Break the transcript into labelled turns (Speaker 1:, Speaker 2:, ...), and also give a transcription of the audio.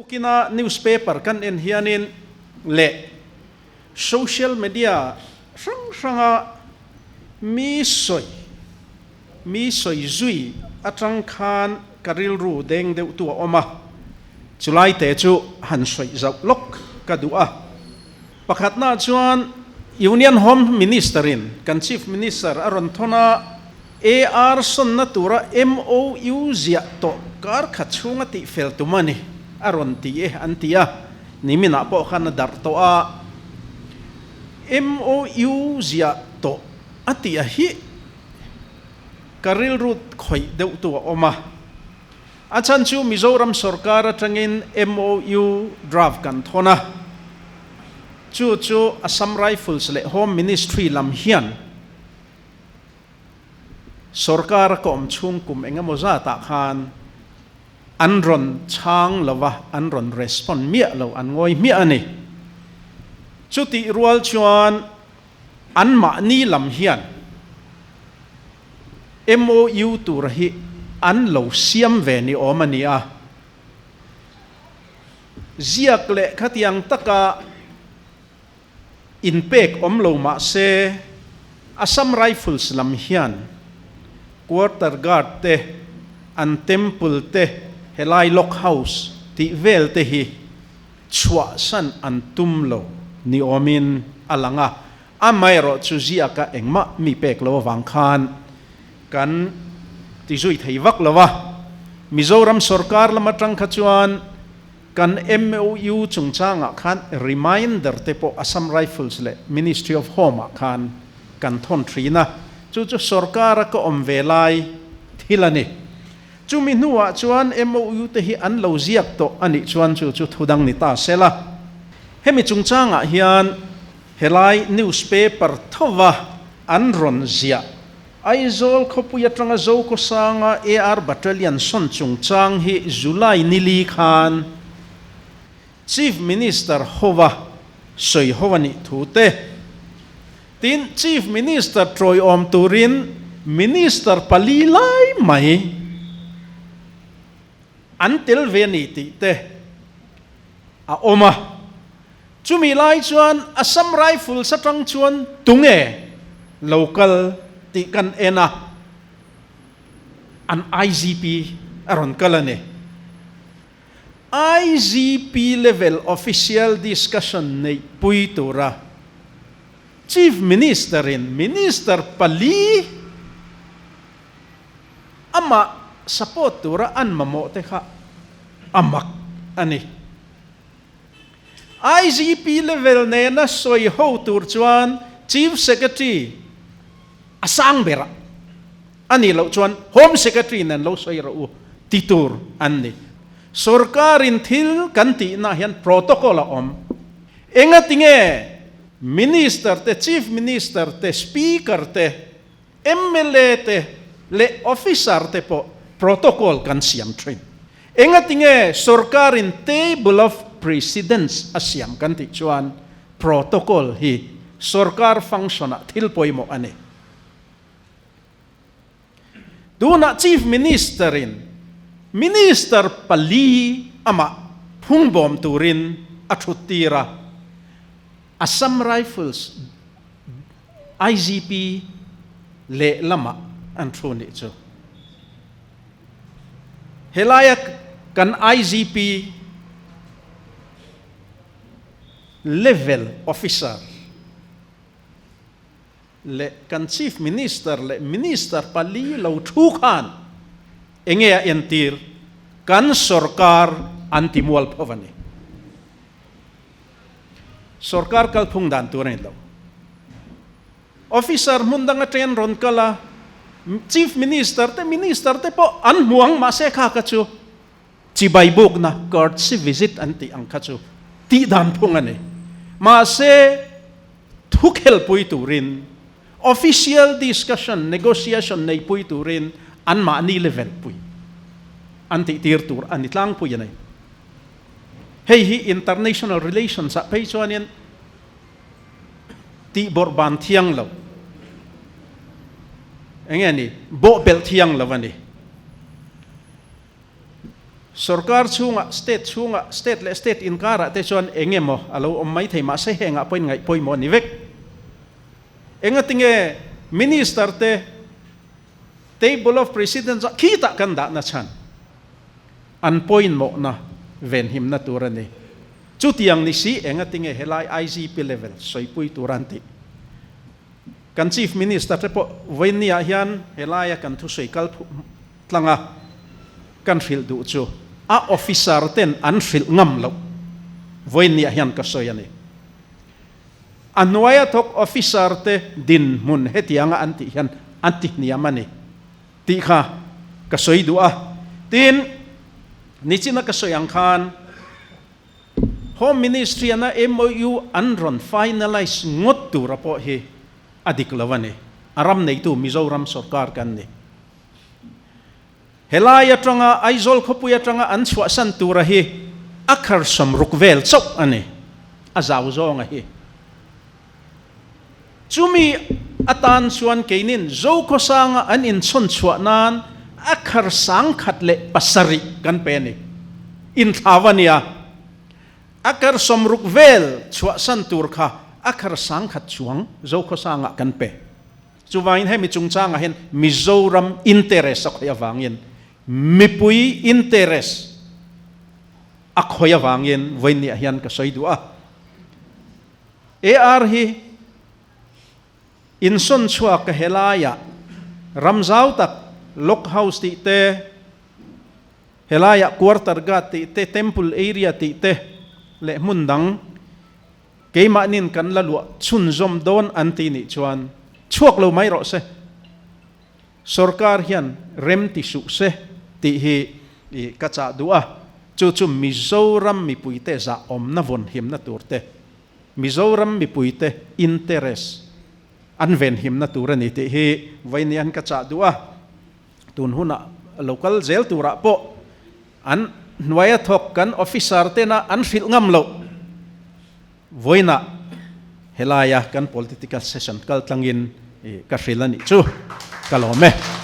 Speaker 1: Tukina newspaper kan en hianin leh social media hrang hranga mi sawi mi sawi zui atang khan ka rilru deng deuh tu a awm a, chulai te chu han sawi zauh lawk ka duh a. Pakhatna chuan Union Home Minister in kan Chief Minister a rawn thawn a, AR sawnna tura MOU ziah tawh kar khat chhunga tihfel tum a ni a rawn ti e an ti a, niminah pawh khan a darh tawh a, MOU ziah tawh a tih a hi ka rilru khawih deuh tu a awm a, a chhan chu Mizoram sawrkar atangin MOU draft kan thawn a, chu chu Assam Rifles leh Home Ministry lam hian Sawrkar a ka awm chhung kum eng emaw zatah khan an rawn chhang lo va, an rawn respond miah lo, an ngawi hmiah a ni. Chutih rual chuan anmahni lam hian MOU tur hi an lo siam ve ni awm a ni a. Ziak leh khatiang taka Inpek awm lo mah se, Assam Rifles lam hian Quarter Guard te, an Temple te, helai Lock House tih vel te hi chhuahsan an tum lo ni awmin a lang a, amaherawh chu ziaka engmah mi pek lo avang khan kan ti zui thei vak lo a. Mizoram sorkar lam atang kha chuan Kan MOU chungchangah khan reminder te pawh Assam Rifles leh Ministry of Home ah khan kan thawn thin a, chu chu sorkara ka awm ve lai thil a ni. Chumi hnuah chuan MOU te hi an lo ziak tawh a nih chuan chu chu thudang ni ta se la. Hemi chungchangah hian helai newspaper thova an rawn ziah Aizawl khawpui atanga Zokawsanga AR Battalion sawn chungchang hi July nili khan Chief Minister hova sawi ho a nih thu te, tin Chief Minister tawiawm turin Minister pali lai mai an tel ve a ni tih te a awm a. Chumi lai chuan Assam Rifles atang chuan tunge lo kal tih kan en a, an IGP a rawn kal a ni. IGP level official discussion neihpui tura Chief Minister in Minister pali amah support tura an mamawh te kha a mak a ni. IGP level nena sawi ho tur chuan Chief Secretary a sang ber a, a nih loh chuan Home Secretary nen lo sawi rawh u ti tur an ni. Sorkarin thil kan tihna hian protocol a awm. Engatinge Minister te, Chief Minister te, Speaker te, Mla te leh officer te pawh protocol kan siam thin. Engatinge sorkarin table of precedence a siam kan tih chuan protocol hi sorkar function ah thil pawimawh a ni. Tunah Chief Minister in Minister pali amah phungbawm turin a thut tir a, Assam Rifles IGP lehlamah an thu nih chu. Helaia kan IGP level officer leh kan Chief Minister leh Minister pali lo thu khan enge a entir kan sorkar an ti mual pho a ni. Sorkar kalphung dan tur a ni lo. Officer hmun dang atangin rawn kal a, Chief Minister te, Minister te pawh an hmu ang mahse kha kha chu chibai bukna, courtesy visit an tih ang kha chu tih dan phung a ni. Mahse thu khelpui turin, official discussion, negotiation neipui turin anmahni level pui an tih tir tur a ni tlangpui a ni. Hei hi international relations ah phei chuanin tih bawrh ban thiang lo, eng nge ni, bawh belh thiang lo a ni. Sorkar chhungah, state chhungah, state leh state inkarah te chuan eng emaw a lo awm mai thei mahse hengah pawhin ngaih pawimawh a ni vek. Engatinge Minister te Table of Presidents ah khitah kan dahna chhan an pawimawhna venhimna tur a ni. Chutiang ni si engatinge helai IGP level sawipui tur an tih. Kan Chief Minister te pawh vawiinniah hian helaia kan thusawi kal tlanga kan hrilh duh chu a officer ten an hrilh ngam loh vawiinniah hian ka sawi a ni. A hnuaia thawk officer te dinhmun hetianga an tih hian an ti hniam a ni tih kha ka sawi duh a. Tin, nichina ka sawi ang khan Home Ministry ana MOU an rawn finalise ngawt tura pawh hi a dik lo a ni. A ram neitu Mizoram sorkar kan ni. Helai atanga Aizawl khawpui atanga an chhuahsan tura hi a kharsawm ruk vel chauh a ni. A zau zawnga hi. Chumi atan chuan keinin Zokhawsanga an inchhawn chhuah nan a khar 1007 kan pe a ni. Inthlau a nia. A kar 60 vel chhuahsan tur kha a khar 10,000 chuang Zokhawsangah kan pe. Chuvangin hemi chungchangah hian Mizoram interest a khawih avangin mipui interest a khawih avangin vawiinniah hian ka sawi duh a. AR hi insawn chhuak ka helaiah ram zau tak Lock House tih te, helaiah Quarter Guard tih te, Temple Area tih te leh hmun dang keimahnin kan la luah chhunzawm dawn an ti nih chuan chhuak lo mai rawh se. Sorkar hian rem ti suh se tih hi ka chah duh a, chu chu Mizoram mipuite zahawmna vawnhimna tur te, Mizoram mipuite interest an venhimna tur a ni tih hi vawiin ka chah duh a. Tun hunah lo kal zel turah pawh an hnuaia thawk kan officer tena an hrilh ngam loh vawiinah helaia kan political session kal tlangin ka hrilh a nih chu ka lawm e.